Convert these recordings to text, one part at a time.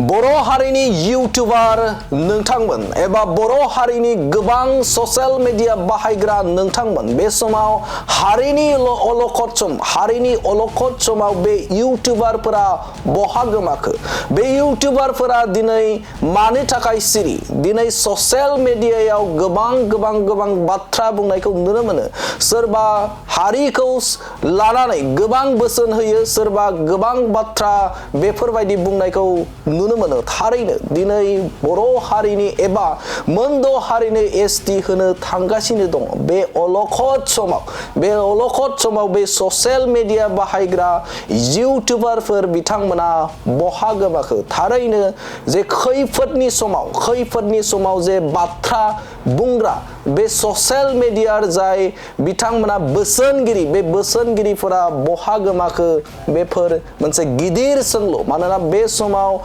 बर' हारिनि इउटुबार नोंथांमोन एबा बर' हारिनि गोबां ससियेल मिडिया बाहायग्रा नोंथांमोन बे समाव हारिनि अलख'द समाव बे इउटुबारफोरा बहा गोमाखो बे इउटुबारफोरा दिनै मानि थाखाय सिरि दिनै ससियेल मिडियायाव गोबां बाथ्रा बुंनायखौ नुनो मोनो सोरबा हारिखौ लानानै गोबां बोसोन होयो सोरबा गोबां बाथ्रा बेफोरबायदि बुंनायखौ नुनो मोनो थारैनो दिनै बर' हारिनि एबा मोनद' हारिनि एसटि होनो थांगासिनो दङ बे अलख'द समाव बे ससियेल मिडिया बाहायग्रा इउटुबारफोर बिथांमोना बहा गोमाखो थारैनो जे खैफोदनि समाव जे बाथ्रा बुंग्रा बे ससियेल मिडिया जाय बिथांमोना बोसोनगिरि बे बोसोनगिरिफोरा बहा गोमाखो बेफोर मोनसे गिदिर सोंलु मानोना बे समाव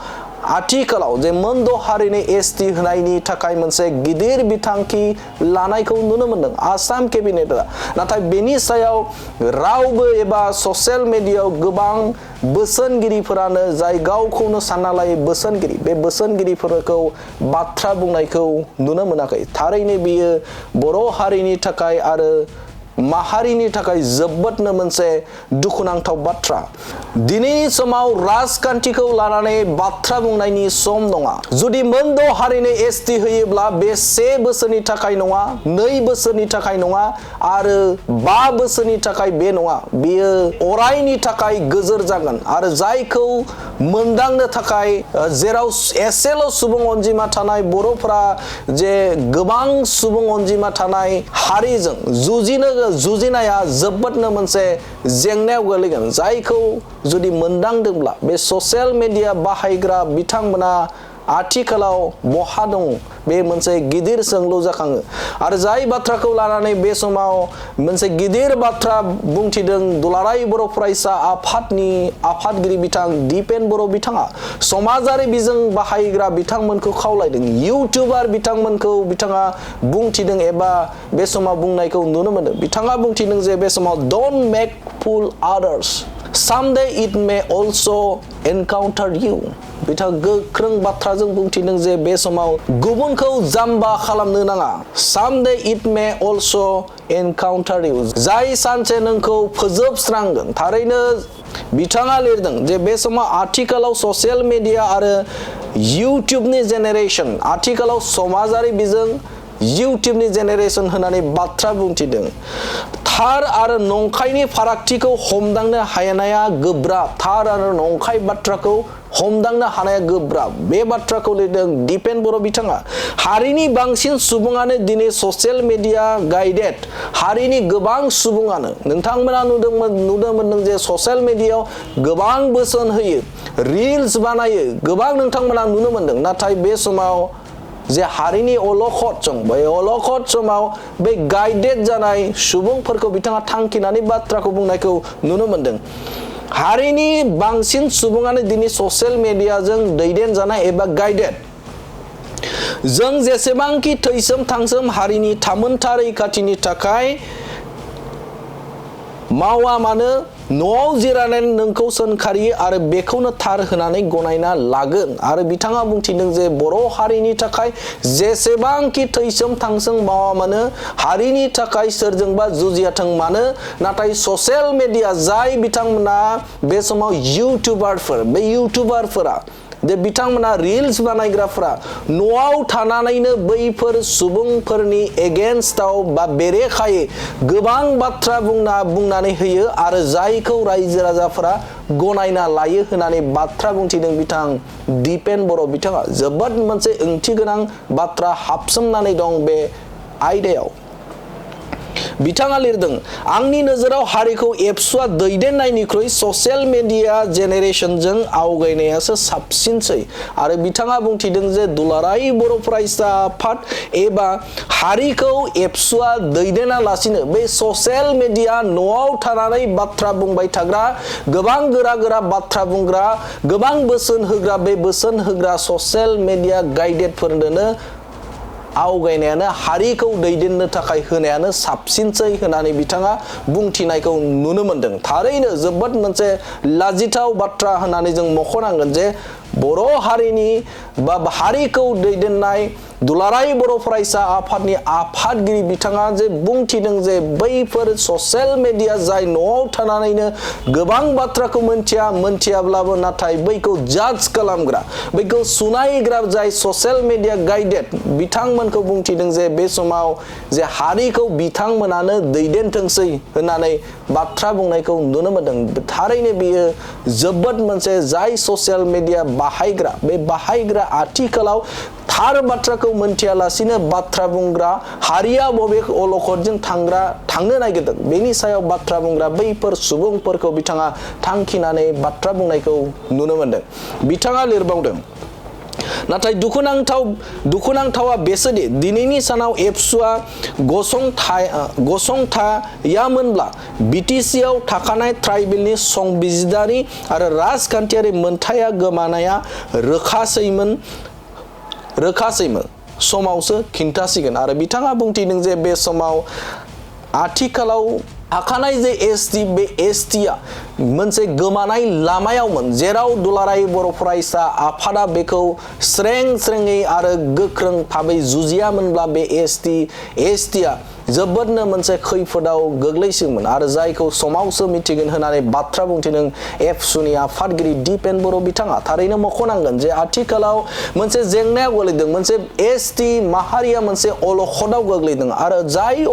आथिखालाव जे मोनद' हारिनि एसटि होनायनि थाखाय मोनसे गिदिर बिथांखि लानायखौ नुनो मोनदों आसाम केबिनेटआ नाथाय बेनि सायाव रावबो एबा ससियेल मिडियायाव गोबां बोसोनगिरिफोरानो जाय गावखौनो सानना लायो बोसोनगिरि बे बोसोनगिरिफोरखौ बाथ्रा बुंनायखौ नुनो मोनाखै थारैनो बियो बर' हारिनि थाखाय आरो माहारिनि थाखाय जोबोदनो मोनसे दुखुनांथाव बाथ्रा दिनैनि समाव राजखान्थिखौ लानानै बाथ्रा बुंनायनि सम नङा जुदि मोनद' हारिनि एसटि होयोब्ला बे 1 बोसोरनि थाखाय नङा 2 बोसोरनि थाखाय नङा आरो 5 बोसोरनि थाखाय बे नङा बेयो अरायनि थाखाय गोजोर जागोन आरो जायखौ मोनदांनो थाखाय जेराव एसेल' सुबुं अनजिमा थानाय बर'फोरा जे गोबां सुबुं अनजिमा थानाय हारिजों जुजिनाया जोबोदनो मोनसे जेंनायाव गोलैगोन जायखौ जुदि मोनदांदोंब्ला बे ससियेल मिडिया बाहायग्रा बिथांमोना आथिखालाव बहा दं बे मोनसे गिदिर सोंलु जाखाङो आरो जाय बाथ्राखौ लानानै बे समाव मोनसे गिदिर बाथ्रा बुंथिदों दुलाराय बर' फरायसा आफादनि आफादगिरि बिथां दिपेन बर' बिथाङा समाजारि बिजों बाहायग्रा बिथांमोनखौ खावलायदों इउटुबार बिथांमोनखौ बिथाङा बुंथिदों एबा बे समाव बुंनायखौ नुनो मोनो बिथाङा बुंथिदों जे बे समाव don't make full आदार्स someday it may also encounter you बिथाङा गोख्रों बाथ्राजों बुंथिदों जे बे समाव गुबुनखौ जाम्बा खालामनो नाङा someday it may also encounter you जाय सानसे नोंखौ फोजोबस्रांगोन थारैनो बिथाङा लिरदों जे बे समाव आथिखालाव ससियेल मिडिया आरो इउटुबनि जेनेरेशन आथिखालाव समाजारि बिजों इउटुबनि जेनेरेशन होनानै बाथ्रा बुंथिदों थार आरो नंखायनि फारागथिखौ हमदांनो हानाया गोब्राब थार आरो नंखाय बाथ्राखौ हमदांनो हानाया गोब्राब बे बाथ्राखौ लिरदों दिपेन बर' बिथाङा हारिनि बांसिन सुबुङानो दिनै ससियेल मिडिया गाइडेड हारिनि गोबां सुबुङानो नोंथांमोना नुनो मोनदों जे ससियेल मिडियायाव गोबां बोसोन होयो रिल्स बानायो गोबां नोंथांमोना नुनो मोनदों नाथाय बे समाव जे हारिनि अलख'द समाव बे गाइडेड जानाय सुबुंफोरखौ बिथाङा थांखिनानै बाथ्राखौ बुंनायखौ नुनो मोनदों हारिनि बांसिन सुबुङानो दिनै ससियेल मिडियाजों दैदेनजानाय एबा गाइडेड जों जेसेबांखि थैसोम थांसोम हारिनि थामोनथा रैखाथिनि थाखाय मावा मानो न'आव जिरायनानै नोंखौ सोंखारियो आरो बेखौनो थार होनानै गनायना लागोन आरो बिथाङा बुंथिदों जे बर' हारिनि थाखाय जेसेबांखि थैसोम थांसोम मावा मानो हारिनि थाखाय सोरजोंबा जुजियाथों मानो नाथाय ससियेल मिडिया जाय बिथांमोना बे समाव इउटुबारफोरा जे बिथांमोना रिल्स बानायग्राफोरा न'आव थानानैनो बैफोर सुबुंफोरनि एगेन्स्टआव बा बेरेखायै गोबां बाथ्रा बुंनानै होयो आरो जायखौ रायजो राजाफोरा गनायना लायो होननानै बाथ्रा बुंथिदों बिथां दिपेन बर' बिथाङा जोबोद मोनसे ओंथि गोनां बाथ्रा हाबसोमनानै दं बे आयदायाव बिथाङा लिरदों आंनि नोजोराव हारिखौ एबसुआ दैदेननायनिख्रुइ ससियेल मिडिया जेनेरेशनजों आवगायनायासो साबसिनसै आरो बिथाङा बुंथिदों जे दुलाराय बर' फरायसा आफाद एबा हारिखौ एबसुआ दैदेना लासिनो बे ससियेल मिडिया न'आव थानानै बाथ्रा बुंबाय थाग्रा गोबां गोरा बाथ्रा बुंग्रा गोबां बोसोन होग्रा बे बोसोन होग्रा ससियेल मिडिया गाइडेडफोरनो आवगायनायानो हारिखौ दैदेननो थाखाय होनायानो साबसिनसै होननानै बिथाङा बुंथिनायखौ नुनो मोनदों थारैनो जोबोद मोनसे लाजिथाव बाथ्रा होननानै जों मख'नांगोन जे बर' हारिनि बा हारिखौ दैदेननाय दुलाराय बर' फरायसा आफादनि आफादगिरि बिथाङा जे बुंथिदों जे बैफोर ससियेल मिडिया जाय न'आव थानानैनो गोबां बाथ्राखौ मोनथियाब्लाबो नाथाय बैखौ जाज खालामग्रा बैखौ सुनायग्रा जाय ससियेल मिडिया गाइडेड बिथांमोनखौ बुंथिदों जे बे समाव जे हारिखौ बिथांमोनानो दैदेनथोंसै होननानै बाथ्रा बुंनायखौ नुनो मोनदों। थारैनो बियो जोबोद मोनसे जाय ससियेल मिडिया बाहायग्रा बे बाहायग्रा आथिखालाव थार बाथ्राखौ मोनथियालासिनो बाथ्रा बुंग्रा हारिया बबे अलखदजों थांनो नागिरदों बेनि सायाव बाथ्रा बुंग्रा बैफोर सुबुंफोरखौ बिथाङा थांखिनानै बाथ्रा बुंनायखौ नुनो मोनदों। बिथाङा लिरबावदों नाथाय दुखुनांथावा बेसोदि दिनैनि सानाव एबसुआ गसंथायामोनब्ला बिटिसिआव थाखानाय ट्राइबेलनि संबिजिदारि आरो राजखान्थियारि मोनथाया गोमानाया रोखासैमोन समावसो खिन्थासिगोन। आरो बिथाङा बुंथिदों जे बे समाव आथिखालाव थाखानाय जे एसटि बे एसटिआ मोनसे गोमानाय लामायावमोन जेराव दुलाराय बर' फरायसा आफादा बेखौ स्रेङै आरो गोख्रों भाबै जुजियामोनब्ला बे एसटिआ जोबोदनो मोनसे खैफोदाव गोग्लैसिगोन आरो जायखौ समावसो मिथिगोन होननानै बाथ्रा बुंथिदों एबसुनि आफादगिरि दिपेन बर' बिथाङा। थारैनो मख'नांगोन जे आथिखालाव मोनसे जेंनायाव गोग्लैदों मोनसे एसटि माहारिया मोनसे अलखदाव गोग्लैदों आरो जाय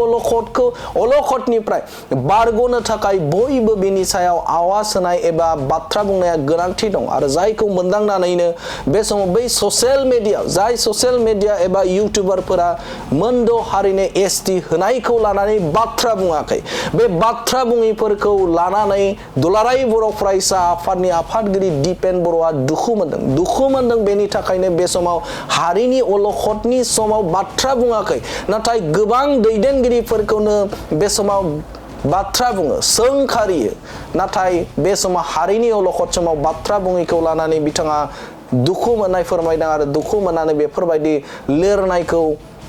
अलखदनिफ्राय बारग'नो थाखाय बयबो बेनि सायाव आवाज होनाय एबा बाथ्रा बुंनाया गोनांथि दं आरो जायखौ मोनदांनानैनो बे समाव बै ससियेल मिडिया एबा इउटुबारफोरा मोनद' हारिनि एसटि होनायखौ लानानै बाथ्रा बुङाखै। बे बाथ्रा बुङिफोरखौ लानानै दुलाराय बर' फरायसा आफादनि आफादगिरि दिपेन बर'आ दुखु मोनदों बेनि थाखायनो बे समाव हारिनि अलखदनि समाव बाथ्रा बुङाखै नाथाय गोबां दैदेनगिरिफोरखौनो बे समाव बाथ्रा बुङो सोंखारियो नाथाय बे समाव हारिनि अलखद समाव बाथ्रा बुङिखौ लानानै बिथाङा दुखु मोननाय फोरमायदों आरो दुखु मोननानै बेफोरबायदि लिरनायखौ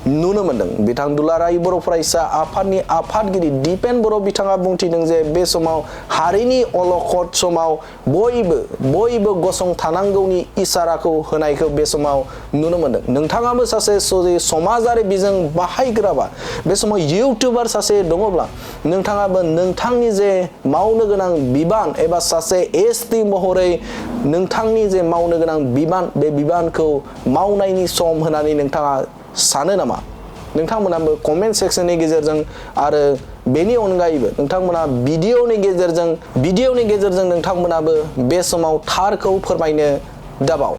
नुनो मोनदों। बिथां दुलाराय बर' फरायसा आफादनि आफादगिरि दिपेन बर' बिथाङा बुंथिदों जे बे समाव हारिनि अलखद समाव बयबो गसंथानांगौनि इसाराखौ होनायखौ बे समाव नुनो मोनदों। नोंथाङाबो सासे समाजारि बिजों बाहायग्राबा बे समाव इउटुबार सासे दङब्ला नोंथाङाबो नोंथांनि जे मावनो गोनां बिबान एबा सासे एसटि महरै नोंथांनि जे मावनो गोनां बिबान बे बिबानखौ मावनायनि सम होननानै नोंथाङा सानो नामा? नोंथांमोनाबो कमेन्ट सेक्सननि गेजेरजों आरो बेनि अनगायैबो नोंथांमोना भिडिअनि गेजेरजों नोंथांमोनाबो बे समाव थारखौ फोरमायनो दाबाव।